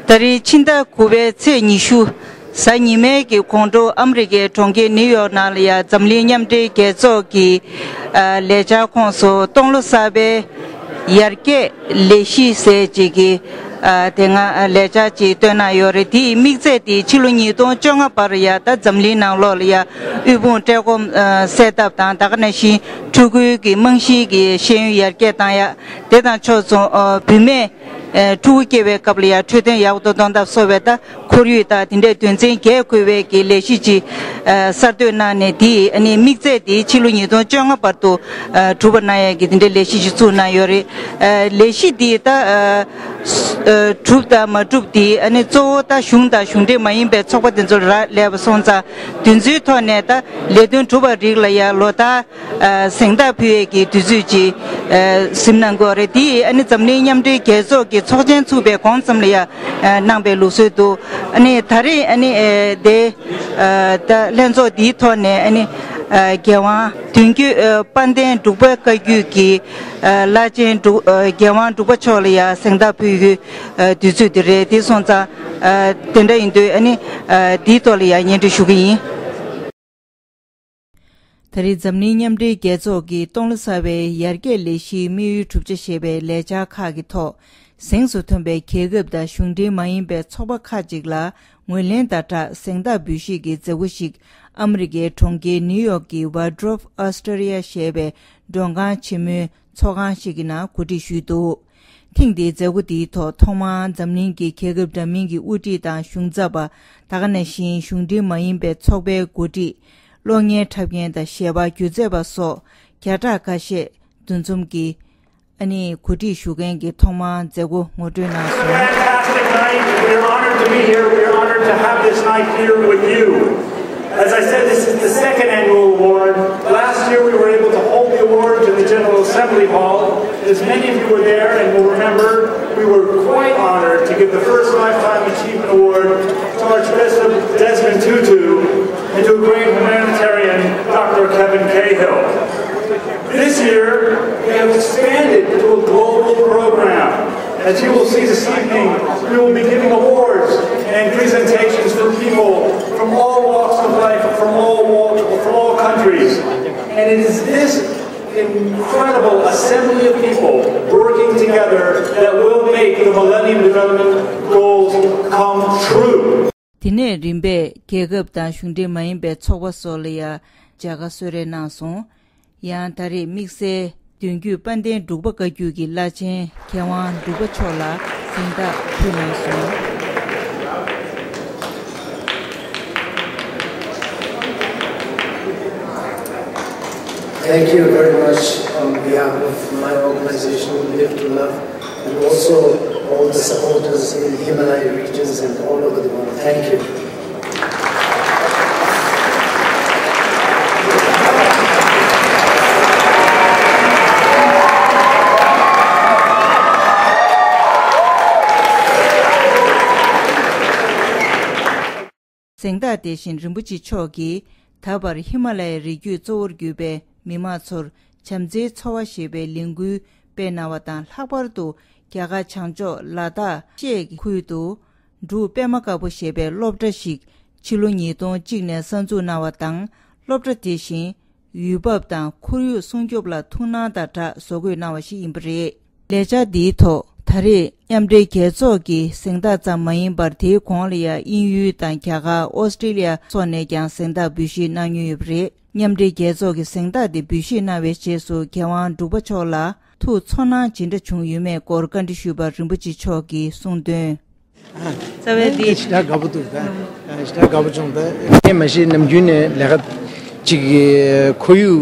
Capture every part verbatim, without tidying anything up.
ད་རེས་ཕྱི་ཟླ་དགུ་པའི་ཚེས་ཉི་ཤུ། གཟའ་ཉི་མའི་གི་དགོང་དྲོ་ཨ་མི་རི་ཀའི་གྲོང་ཁྱེར་ནིའུ་ཡོག་ནང་ལ་ཡ་འཛམ་གླིང་མཉམ་འབྲེལ་རྒྱལ་ཚོགས་ཀྱི་ཨ་ལས་འཆར་ཁོངས་སུ་སྟོང་ལོ་གསར་པའི་ཡར་རྒྱས་ལས་གཞི་ཟེར་ཅིག་གི་ཨ་དེ་སྔ་ལས་འཆར་ཅིག་བཏོན་གནང་ཡོད་རེད། དེའི་དམིགས་ཚད་དེ་ཕྱི་ལོ་ཉིས་སྟོང་བཅོ་ལྔ་བར་ཡ་ད་འཛམ་གླིང་ནང་ལོགས་ལ་ཡ་དབུལ་ཕོངས་བཀྲེས་སྐོམ་ཨ་སེལ་ཐབས་དང་། ད་ག་ནང་བཞིན་ཕྲུ་གུའི་གི་རྨང་གཞིའི་གི་ཤེས་ཡོན་ཡར་རྒྱས་བཏང་ཡ། དེ་དང་ཕྱོགས་མཚུངས་ཨ་བུད་མེད་ཨེ་ཕྲུ་གུ་སྐྱེ་བའི་སྐབས་ལ་ཡང་འཕྲོད་བསྟེན་ཡག་པོ་གཏོང་ཐབས་སོགས་པའི་ད་ཁོར་ཡུག་དང་དེ་འདྲའི་དོན་ཚན་བརྒྱད་འཁོད་པའི་གི་ལས་གཞི་ཅིག་ཨེ་གསར་གཏོད་གནང་ནས། དེའི་ཨ་ནི་དམིགས་ཚད་དེ་ཕྱི་ལོ་ཉིས་སྟོང་བཅོ་ལྔ་བར་དུ་ཨེ་གྲུབ་པ་གནང་ཡས་ཀྱི་དེ་འདྲའི་ལས་གཞི་ཅིག་བཙུགས་གནང་ཡོད་རེད། ཨེ་ལས་གཞི་འདི་ད་ཨེ་ཨེ་གྲུབ་དང་མ་གྲུབ་དེ་ཨ་ནི་གཙོ་བོ་ད་གཞུང་དང་གཞུང་འབྲེལ་མ་ཡིན་པའི་ཚོགས་པ་དེ་ཚོར་རག་ལས་པ་སོང་ཙང་། དེ་ཚོའི་ཐོག་ནས་ད་ལས་དོན་གྲུབ་པ་རིགས་ལ་ཡང་ལོ་ལྟར་ཨ་གཟེངས་རྟགས་ཕུལ་ཡས་ཀྱི་དུས་ཚོད་ཅིག་ཨ་གཟིམ་གནང་གི་ཡོད་རེད། དེ་ཨ་ནི་འཛམ་གླིང་མཉམ་འབྲེལ་རྒྱལ་ཚོགས་ཀྱི་ཚོགས་ཆེན་ཚུགས་པའི་གོང་ཙམ་ལ་ཡ་ཨ་གནང་པའི་ལུགས་སྲོལ་འདུག་ཨ་ནི་ད་རེས་ཨ་ནི་ཨ་དེ་ཨ་ད་ལྷན་ཚོགས་འདིའི་ཐོག་ནས་ཨ་ནི་ཨ་རྒྱལ་དབང་དོན་བརྒྱུད་ཨ་དཔལ་ལྡན་འབྲུག་པ་བཀའ་བརྒྱུད་ཀྱི་ཨ་བླ་ཆེན་འབྲུག་ཨ་རྒྱལ་དབང་འབྲུག་པ་མཆོག་ལ་ཡ་གཟེངས་རྟགས་ཕུལ་རྒྱུའི་ཨ་དུས་ཚོད་དེ་རེད། དེ་སོང་ཙང་ཨ་དེ་འདྲ་ཡིན་དུས་ཨ་ནི་ཨ་འདིའི་ཐོག་ལ་ཡ་སྙན་སྒྲོན་ཞུ་གི་ཡིན། ད་རེས་འཛམ་གླིང་མཉམ་འབྲེལ་རྒྱལ་ཚོགས་ཀྱི་སྟོང་ལོ་གསར་པའི་ཡར་རྒྱས་ལས་གཞིའི་དམིགས་ཡུལ་གྲུབ་ཆ་ཞེས་པའི་ལས་འཆར་ཁག་གི་ཐོག་གཟེངས་སུ་ཐོན་པའི་རྒྱལ་ཁབ་དང་གཞུང་འབྲེལ་མ་ཡིན་པའི་ཚོགས་པ་ཁག་ཅིག་ལ་ངོས་ལེན་དང་སྦྲགས་གཟེངས་རྟགས་འབུལ་བཞེས་ཀྱི་མཛད་སྒོ་ཞིག་ཨ་མི་རི་ཀའི་གྲོང་ཁྱེར་ནིའུ་ཡོག་གི་Waldorf Astoria ཞེས་པའི་མགྲོན་ཁང་ཆེན་མོའི་ཚོགས་ཁང་ཞིག་གི་ནང་གོ་སྒྲིག་ཞུས་འདུག་ཐེངས་འདིའི་མཛད་སྒོ་དེའི་ཐོག་ཐོག་མར་འཛམ་གླིང་གི་རྒྱལ་ཁབ་འདྲ་མིན་གྱི་དབུ་ཁྲིད་དང་གཞུང་ཚབ་པ། ད་ག་ནང་བཞིན་གཞུང་འབྲེལ་མ་ཡིན་པའི་ཚོགས་པའི་འགོ་ཁྲིད། གློག་བརྙན་འཁྲབ་མཁན་དང་གཞས་པ་སྒྱུ་རྩལ་པ་སོགས་བརྒྱ་ཕྲག་ཁ་ཤས་འདུ་འཛོམས་ཀྱིས་ཨ་ནི་གོ་སྒྲིག་ཞུ་མཁན་གྱི་ཐོག་མར་མཛད་སྒོ་ངོ་སྤྲོད་གནང་སོང་། Fantastic night. We are honored to be here. We are honored to have this night here with you. As I said, this is the second annual award. Last year, we were able to hold the awards in the General Assembly Hall. As many of you were there and will remember, we were quite honored to give the first Lifetime Achievement Award to Archbishop Desmond Tutu and to a great humanitarian, Doctor Kevin Cahill. This year, we have expanded to a global program. As you will see this evening, we will be giving awards and presentations for people from all walks of life, from all walks, from all countries. And it is this incredible assembly of people working together that will make the Millennium Development Goals come true. དེ་ནས་རིམ་པས་རྒྱལ་ཁབ་དང་གཞུང་འབྲེལ་མ་ཡིན་པའི་ཚོགས་པ་སོགས་ལ་ཡང་མཇལ་ཁ་གསོལ་རས་གནང་སོང་། ཡང་ད་རེས་དམིགས་བསལ་དོན་བརྒྱུད་དཔལ་ལྡན་འབྲུག་པ་བཀའ་བརྒྱུད་ཀྱི་བླ་ཆེན་མཁས་དབང་འབྲུག་པ་མཆོག་ལ་གཟེངས་རྟགས་ཕུལ་གནང་སོང་། Thank you very much on behalf of my organization, Live to Love, and also all the supporters in Himalaya regions and all over the world. Thank you. གཟེངས་རྟགས་དེ་བཞིན་རིན་པོ་ཆེ་མཆོག་གིས་ད་བར་ཧི་མ་ལ་ཡའི་རི་རྒྱུད་གཙོ་བོར་གྱུར་པའི་མི་དམངས་ཚོར་བྱམས་བརྩེའི་འཚོ་བ་ཞེས་པའི་ལས་འགུལ་སྤེལ་གནང་བ་དང་། ལྷག་པར་དུ་རྒྱ་གར་བྱང་ཕྱོགས་ལ་དྭགས་ཤེལ་གྱི་ཁུལ་དུ་འབྲུག་པད་མ་དཀར་པོ་ཞེས་པའི་སློབ་གྲྭ་ཞིག་ཕྱི་ལོ་ཉིས་སྟོང་གཅིག་ནས་གསར་འཛུགས་གནང་བ་དང་། སློབ་གྲྭ་དེ་བཞིན་ཡུལ་བབ་དང་ཁོར་ཡུག་སྲུང་སྐྱོབ་ལ་ཐུགས་སྣང་དང་སྦྲགས་བཟོ་འགོད་གནང་བ་ཞིག་ཡིན་པ་རེད། ལས་འཆར་འདིའི་ཐོག་ད་རེས་མཉམ་འབྲེལ་རྒྱལ་ཚོགས་ཀྱི་གཟེངས་རྟགས་ཙམ་མ་ཡིན་པར། དེའི་གོང་ལ་ཡང་དབྱིན་ཡུལ་དང་རྒྱ་གར། ཨོ་སི་ཀྲི་ལི་ཡ་སོགས་ནས་ཀྱང་གཟེངས་རྟགས་འབུལ་བཞེས་གནང་མྱོང་ཡོད་པ་རེད། མཉམ་འབྲེལ་རྒྱལ་ཚོགས་ཀྱི་གཟེངས་རྟགས་དེ་འབུལ་བཞེས་གནང་བའི་རྗེས་སུ། རྒྱལ་དབང་འབྲུག་པ་མཆོག་ལ་ཐུགས་ཚོར་སྣང་ཇི་འདྲ་བྱུང་ཡོད་མེད་སྐོར་བཀའ་འདྲི་ཞུས་པར་རིན་པོ་ཆེ་མཆོག་གིས་གསུངས་དོན། རྩ་བའི་འདི་ཞེ་དྲག་དགའ་པོ་འདུག་ད། ཞེ་དྲག་དགའ་པོ་བྱུང་ད། ངས་མ་གཞི་ནམ་རྒྱུན་ནས་ལས་ཀ་ཅིག་ཁོར་ཡུག་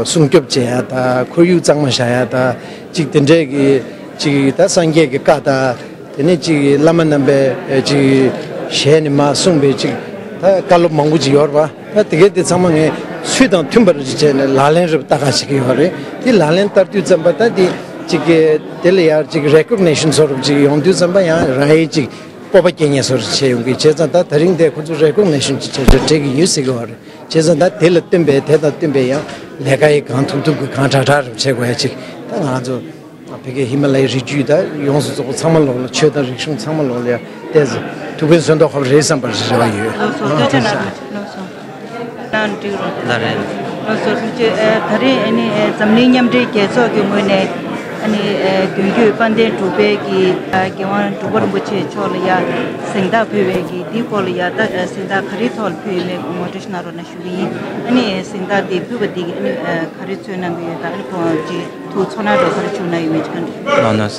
སྲུང་སྐྱོབ་བྱེད་ཡ་ད། ཁོར་ཡུག་གཙང་མ་བཞག་ཡ་ད། ཅིག་དེ་འདྲས་ཀྱི་ཅིག་ད་སངས་རྒྱས་ཀྱི་བཀའ་ད། དེ་ནས་ཅིག་བླ་མ་རྣམ་པས་ཅིག་ཞལ་ནས་མར་གསུངས་པའི་ཅིག་ད་བཀའ་སློབ་མང་པོ་ཅིག་ཡོད་རེད་པ། ད་དེ་གས་དེ་ཚང་མ་ངས་ཚུལ་དང་མཐུན་པར་བྱས་ནས་ལག་ལེན་རེ་བསྟར་ག་བྱེད་ཀྱི་ཡོད་རེད། དེ་ལག་ལེན་བསྟར་དུས་ཙམ་པ་ད་དེ་ཅིག་གི་དེ་ལ་ཡར་ཅིག་རེ་ཀོག་ནེ་ཤན་བཟོ་འདྲ་ཅིག་ཡོང་དུས་ཙམ་པ་ཡང་རང་ཡིན་ཅིག་སྤོབས་པ་སྐྱེ་མཁན་བཟོ་འདྲ་བྱས་ཡོང་གི། བྱས་ཙང་ད་དེ་རིང་དེ་ཁོ་ཚོ་རེ་ཀོག་ནེ་ཤན་ཅིག་བྱས་བྱས་སྤྲད་ཀྱི་ཡོད་ཟེར་གྱི་ཡོད་རེད། བྱས་ཙང་ད་དེ་ལ་བསྟུན་པའི་དེ་དང་བསྟུན་པའི་ཡང་ལས་ཀ་ཡི་གང་ཐུབ་ཐུབ་ཀྱི་གང་དྲག་དྲག་རེ་བྱེད་དགོས་ཡ་ཅིག་ད་ང་ཚོ། བོད་ཀྱི་ཧི་མ་ལ་ཡའི་རི་རྒྱུད་དང་ཡོངས་སུ་རྫོགས་པ་ཚང་མ་ལོག་ལ། ཆོས་དང་རིག་གཞུང་ཚང་མ་ལོག་ལ་ཡ་བལྟས་ཚེ་ཐུགས་ཕན་གསོས་མདོག་ཁ་པོ་རེད་བསམ་པར་རེ་བ་ཡོད། ལགས་སོ། ཐུགས་རྗེ་ཆེ་གནང་། ལགས་སོ། ནང་འགྲིག་རོགས། ལགས་རེད། ལགས་སོ། ཐུགས་རྗེ་ཆེ། ཨ། ད་རེས་ཨ་ནི་ཨ་འཛམ་གླིང་མཉམ་འབྲེལ་རྒྱལ་ཚོགས་ཀྱི་ངོས་ནས་ཨ་ནི་ཨ་མདུན་སྐྱོད་དཔལ་ལྡན་འབྲུག་པའི་གི་ཨ་རྒྱལ་དབང་འབྲུག་པ་རིན་པོ་ཆེ་མཆོག་ལ་ཡ་གཟེངས་རྟགས་ཕུལ་བའི་གི་འདིའི་སྐོར་ལ་ཡ། ད་གཟེངས་རྟགས་ག་རེའི་ཐོག་ལ་ཕུལ་ཡོད་མེད་ངོ་སྤྲོད་ཞིག་གནང་རོགས་གནང་ཞུ་གི་ཡིན། ཨ་ནི་གཟེངས་རྟགས་འདི་ཕུལ་བ་འདི་གི་ཨ་ནི་ཨ་ག་རེ་ཚོད་གནང་གི་ཡོད་དང་། ཨ་ནི་ཁོང་ཅིག་ཐུགས་ཚོར་སྣང་འདྲ་བོ་ག་རེ་བྱུང་གནང་ཡོད་མེད་ཅིག་ག་འདྲ། ལགས་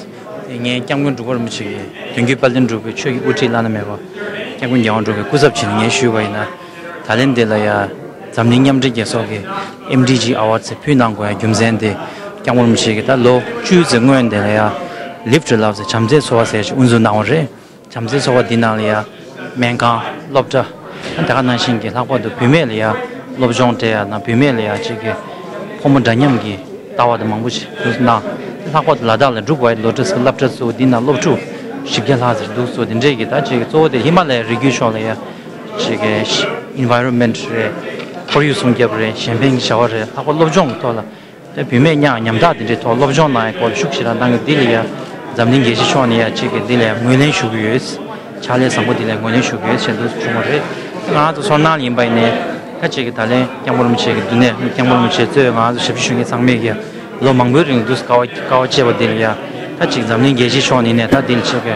ན། ངས་སྐྱབས་མགོན་འབྲུག་པ་རིན་པོ་ཆེ་གི་མདུན་སྐྱོད་དཔལ་ལྡན་འབྲུག་པའི་ཆོས་ཀྱི་དབུ་ཁྲིད་བླ་ན་མེད་པ་སྐྱབས་མགོན་རྒྱལ་དབང་འབྲུག་པའི་སྐུ་ཚབ་བྱས་ནས་ངས་ཞུས་པ་ཡིན་ན། ད་ལན་འདི་ལ་ཡ་འཛམ་གླིང་མཉམ་འབྲེལ་རྒྱལ་ཚོགས་ཀྱི་ཨེམ་ཌི་ཇི་ཨ་ཝརཌ་ཟེར་ཕུལ་གནང་དགོས་ཡ་རྒྱུ་མཚན་དེ། སྐྱབས་མགོན་རིན་པོ་ཆེ་གིས་ད་ལོ་བཅུ་ཙམ་སྔོན་འདི་ལ་ཡ་Live to Love ཟེར་བྱམས་བརྩེའི་འཚོ་བ་ཟེར་ཞིག་དབུ་འཛུགས་གནང་བ་རེད། བྱམས་བརྩེའི་འཚོ་བ་འདི་ནང་ལ་ཡ་སྨན་ཁང་། སློབ་གྲྭ། ད་ག་ནང་བཞིན་གྱི་ལྷག་པར་དུ་བུད་མེད་ལ་ཡ་སློབ་སྦྱོང་སྤྲད་ཡ་དང་། བུད་མེད་ལ་ཡ་ཅིག་གི་ཕོ་མོ་འདྲ་མཉམ་གྱི་ལྟ་བ་དེ་མང་པོ་ཞིག་འདུག་ན། ལྷག་པར་དུ་ལ་དྭགས་ལ་འབྲུག་བའི་སློབ་གྲྭ་ཟེར་སློབ་གྲྭ་ཚོ་འདི་ན་སློབ་ཕྲུག་བཞི་བརྒྱ་ལྷག་ཙམ་འདུག་སོ། དེ་འདྲས་ཀྱི་ད་ཅིག་གི་གཙོ་བོ་དེ་ཧི་མ་ལ་ཡའི་རི་རྒྱུད་ཕྱོགས་ལ་ཡ་ཅིག་གི་environment རེད། ཁོར་ཡུག་སྲུང་སྐྱོབ་རེད། གཞན་ཕན་གྱི་བྱ་བ་རེད། ལྷག་པར་སློབ་སྦྱོང་གི་ཐོག་ལ། ད་བུད་མེད་གཉའ་ཉམ་ཐག་དེ་འདྲའི་ཐོག་སློབ་སྦྱོང་གནང་ཡའི་སྐོར་ལ་ཤུགས་ཆེ་རང་གནང་གི། འདི་ལ་ཡ་འཛམ་གླིང་རྒྱལ་སྤྱི་ཕྱོགས་ནས་ཡ་ཅིག་གི་འདི་ལ་ཡ་ངོས་ལེན་ཞུ་གི་ཡོད། ཕྱག་ལས་བཟང་པོ་འདི་ལ་ཡ་ངོས་ལེན་ཞུ་གི་ཡོད་ཟེར་འདུག་བྱུང་བ་རེད། ང་ཚོ་ཚོར་སྣང་ཡིན་པ་ཡིན་ནའི། ད་ཅིག་གི་ད་ལན་སྐྱབས་མགོན་རིན་པོ་ཆེ་གི་འདི་ནས་སྐྱབས་མགོན་རིན་པོ་ཆེ་གཙོས་ང་ཚོ་ཞབས་ཕྱི་ཞུ་མཁན་ཚང་མས་ཀྱི་ལོ་མང་པོའི་རིང་འདུག་དཀའ་བ་དཀའ་བ་སྤྱད་པ་འདི་ལ་ཡ། ད་ཅིག་འཛམ་གླིང་རྒྱལ་སྤྱིའི་ཕྱོགས་ནས་ནས་ད་འདི་ལ་ཅིག་གི་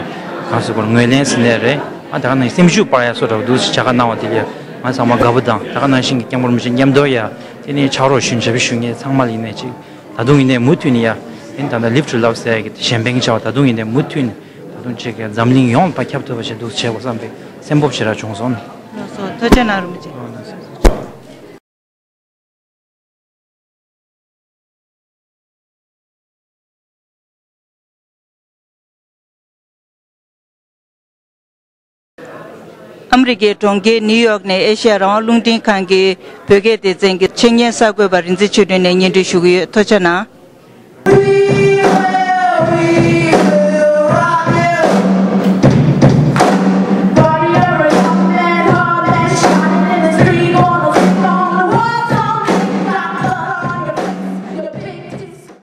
གང་ཟེར་དགོས་རེད། ངོས་ལེན་ཟེར་ནའི་རེད། ཨ། ད་ག་ནང་སེམས་ཤུགས་སྤར་ཡ་སོགས་འདྲ་བོ་འདུག་སེ་བྱ་དགའ་གནང་བ་དེ་ལ་ཡ་ང་ཚང་མ་དགའ་པོ་དང་། ད་ག་ནང་བཞིན་གྱི་སྐྱབས་མགོན་རིན་པོ་ཆེ་མཉམ་དུ་ཡ། དེ་ནས་ཕྱག་རོགས་ཞུ་མཁན་ཞབས་ཕྱི་ཞུ་མཁན་ཚང་མ་ལ་ཡིན་ནའི་ཅིག་ད་དུང་ཡིན་ནའི་མུ་མཐུད་ནས་ཡ། དེ་ནི་ད་ལྟ་Live to Love ཟེར་ཡ་གི་གཞན་ཕན་གྱི་བྱ་བ་ད་དུང་ཡིན་ནའི་མུ་མཐུད་ནས་ད་དུང་ཅིག་གི་འཛམ་གླིང་ཡོངས་ལ་ཕར་ཁྱབ་ཐུབ་པ་ཞིག་འདུག་བྱེད་དགོས་བསམ་པའི་སེམས་སྤོབས་ཞེ་དྲག་བྱུང་སོང་། ལགས་སོ། ཐུགས་རྗེ་གནང་རིན་པོ་ཆེ། ཨ་མི་རི་ཀའི་གྲོང་ཁྱེར་ནིའུ་ཡོག་ནས་ཨེ་ཤ་ཡ་རང་དབང་རླུང་འཕྲིན་ཁང་གི་བོད་སྐད་སྡེ་ཚན་གྱི་ཆེད་གཉེར་གསར་འགོད་པ་རིག་འཛིན་ཆོས་སྒྲོན་ནས་སྙན་སྒྲོན་ཞུ་གི་ཡོད། ཐུགས་རྗེ་གནང་།